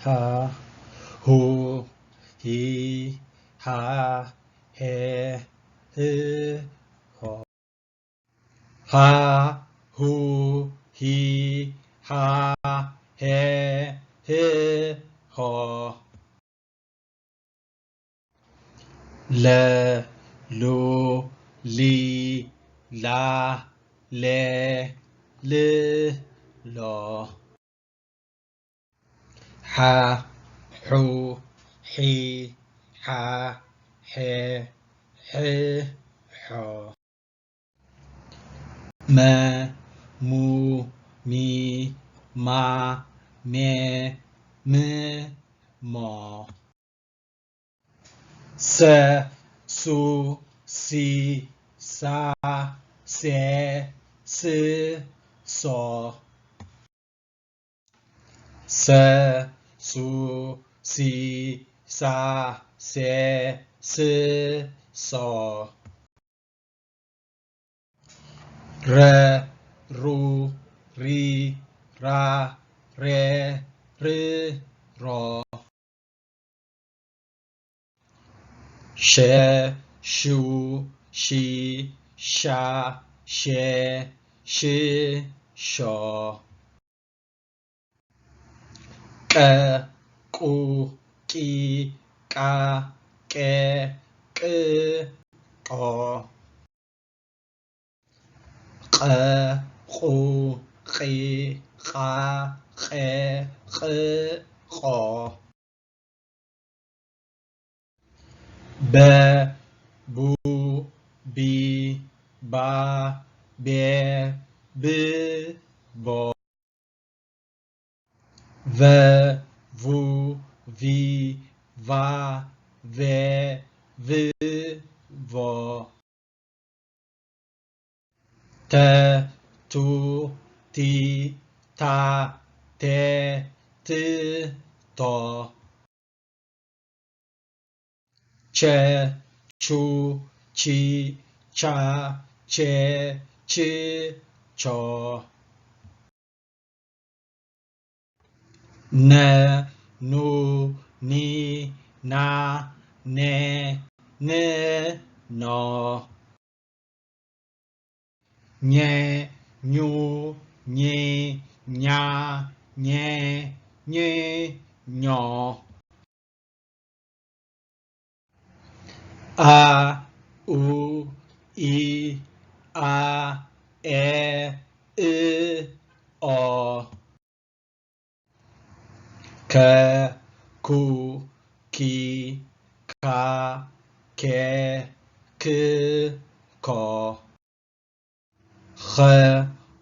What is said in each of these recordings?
ሃ ሁ ሂ ሃ ሄ ህ ሆ። ሃ ሁ ሂ ሃ ሄ ህ ሆ። ለ ሉ ሊ ላ ሌ ል ሎ። ሓ ሑ ሒ ሓ ሐ ሕ ሖ። መ ሙ ሚ ማ ሜ ም ሞ። ሰ ሱ ሲ ሳ ሴ ስ ሶ። ሰ ሱ ሲ ሳ ሴ ስ ሶ። ረ ሩ ሪ ራ ሬ ር ሮ። ሸ ሹ ሺ ሻ ሼ ሽ ሾ። ቀ ቁ ቂ ቃ ቄ ቅ ቆ። ቐ ቑ ቒ ቓ ቐ ቕ ቖ። በ ቡ ቢ ባ ቤ ብ ቦ። ቨ ቩ ቪ ቫ ቬ ቭ ቮ። ተ ቱ ቲ ታ ቴ ት ቶ። ቸ ቹ ቺ ቻ ቼ ች ቾ። ነ ኑ ኒ ና ኔ ን ኖ። ኘ ኙ ኚ ኛ ኘ ኝ ኞ። አ ኡ ኢ አ ኤ እ ኦ። ከ ኩ ኪ ካ ኬ ክ ኮ። ኸ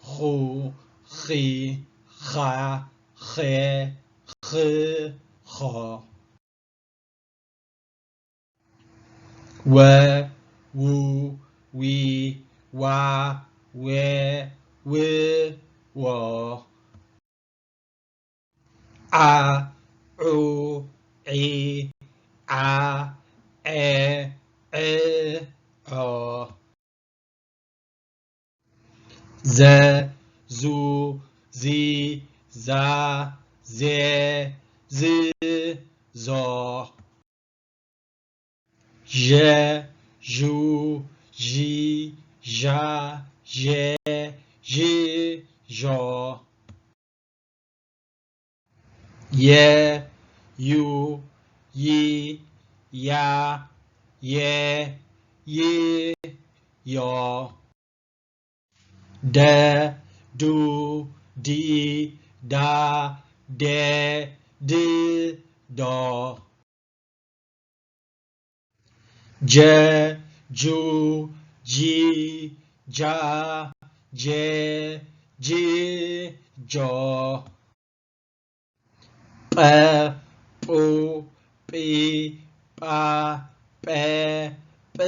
ኹ ኺ ኻ ኼ ኽ ኾ። ወ ዉ ዊ ዋ ዌ ው ዎ። ዓ ዑ ዒ ዓ ዔ ዕ ዖ። ዘ ዙ ዚ ዛ ዜ ዝ ዞ። ዠ ዡ ዢ ዣ ዤ ዥ ዦ። የ ዩ ዪ ያ ዬ ይ ዮ። ደ ዱ ዲ ዳ ዴ ድ ዶ። ጀ ጁ ጂ ጃ ጄ ጅ ጆ። ጳ ጳ ጳ ጳ ጳ ጳ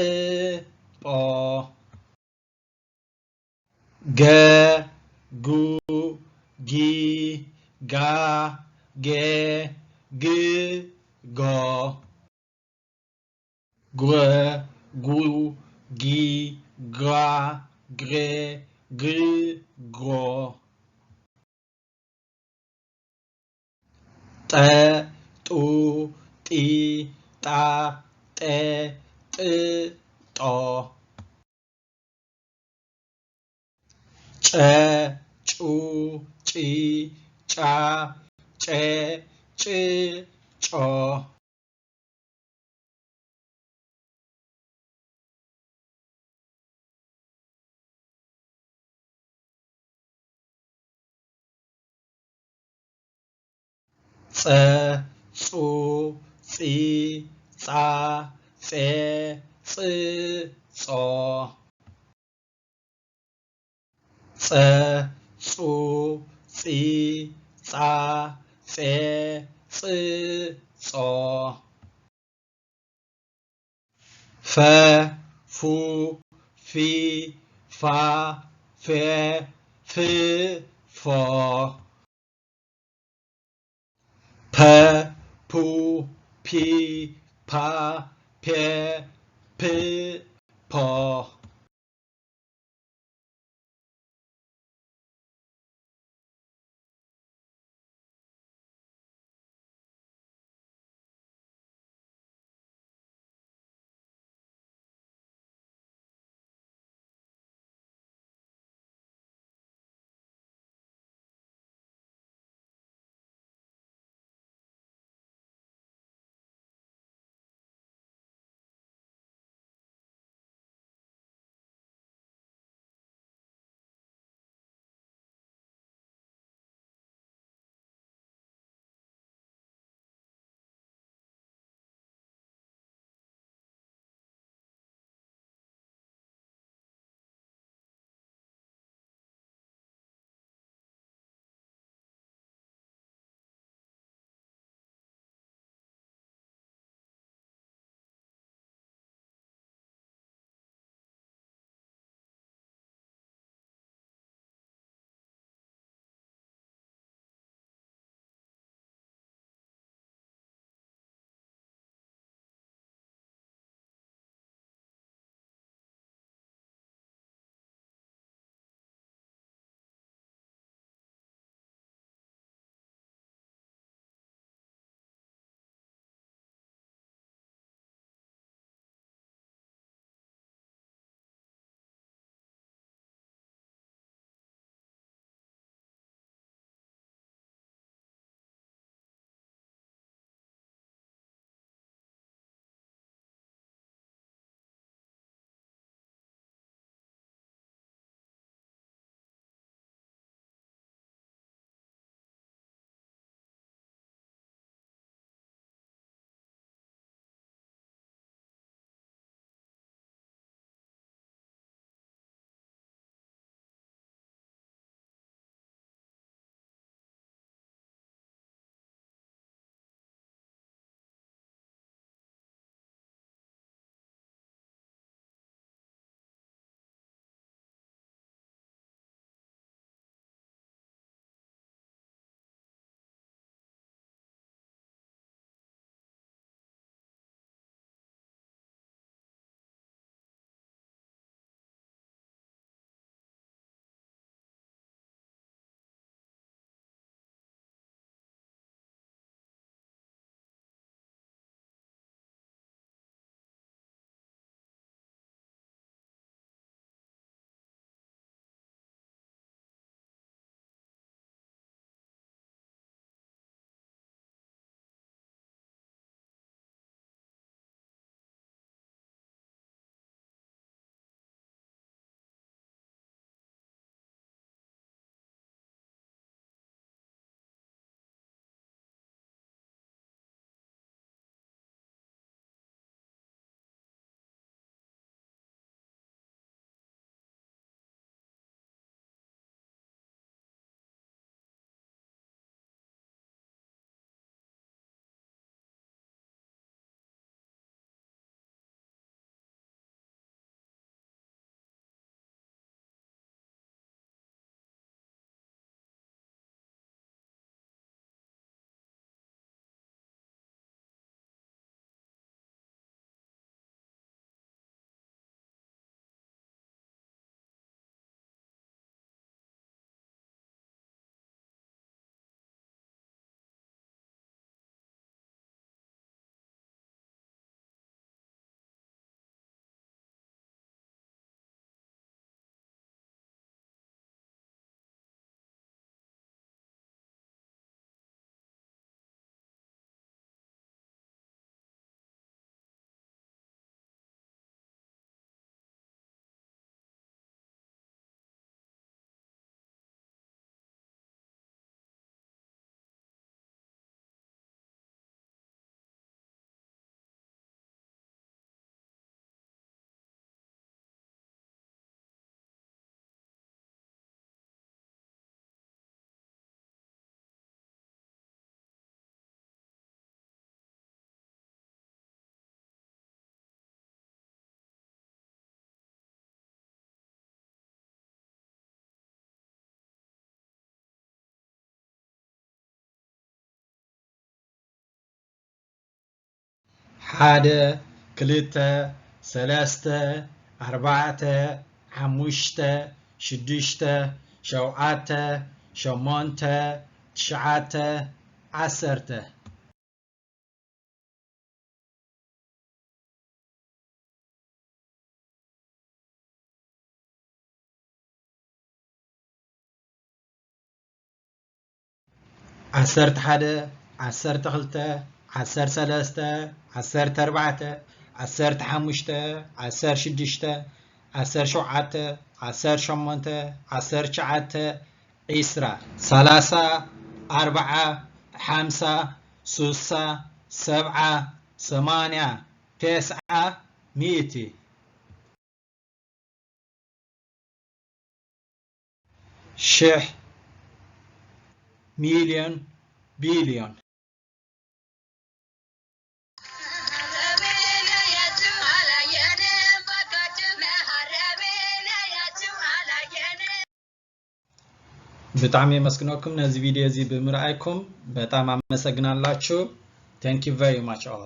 ጳ። ገ ጉ ጊ ጋ ጌ ግ ጎ። ጓ ጉ ጊ ጋ ጌ ግ ጎ። ጠ፣ ጡ፣ ጢ፣ ጣ፣ ጤ፣ ጥ፣ ጦ። ጨ፣ ጩ፣ ጪ፣ ጫ፣ ጨ፣ ጭ፣ ጮ። ጸ፣ ጹ፣ ጺ፣ ጻ፣ ጼ፣ ጽ፣ ጾ። ጸ፣ ጹ፣ ጺ፣ ጻ፣ ጼ፣ ጽ፣ ጾ። ፈ፣ ፉ፣ ፊ፣ ፋ፣ ፌ፣ ፍ፣ ፎ። ፐ፣ ፑ፣ ፒ፣ ፓ፣ ፔ፣ ፕ፣ ፖ። ሓደ፣ ክልተ፣ ሰለስተ፣ ኣርባዕተ፣ ሓሙሽተ፣ ሽዱሽተ፣ ሸውዓተ፣ ሸሞንተ፣ ትሽዓተ፣ ዓሰርተ። ዓሰርተ ሓደ፣ ዓሰርተ ክልተ፣ ዓሰርተ ሰለስተ፣ ዓሰርተ ኣርባዕተ፣ ዓሰርተ ሓሙሽተ፣ ዓሰርተ ሽዱሽተ፣ ዓሰርተ ሸውዓተ፣ ዓሰርተ ሸሞንተ፣ ዓሰርተ ትሽዓተ፣ ዒስራ፣ ሰላሳ፣ ኣርብዓ፣ ሓምሳ፣ ሱሳ፣ ሰብዓ፣ ሰማንያ፣ ተስዓ፣ ሚእቲ። ሽሕ፣ ሚልዮን፣ ቢልዮን። ብጣዕሚ የመስግነኩም ነዚ ቪድዮ እዚ ብምርኣይኩም በጣም ኣመሰግናላችሁ። Thank you very much all።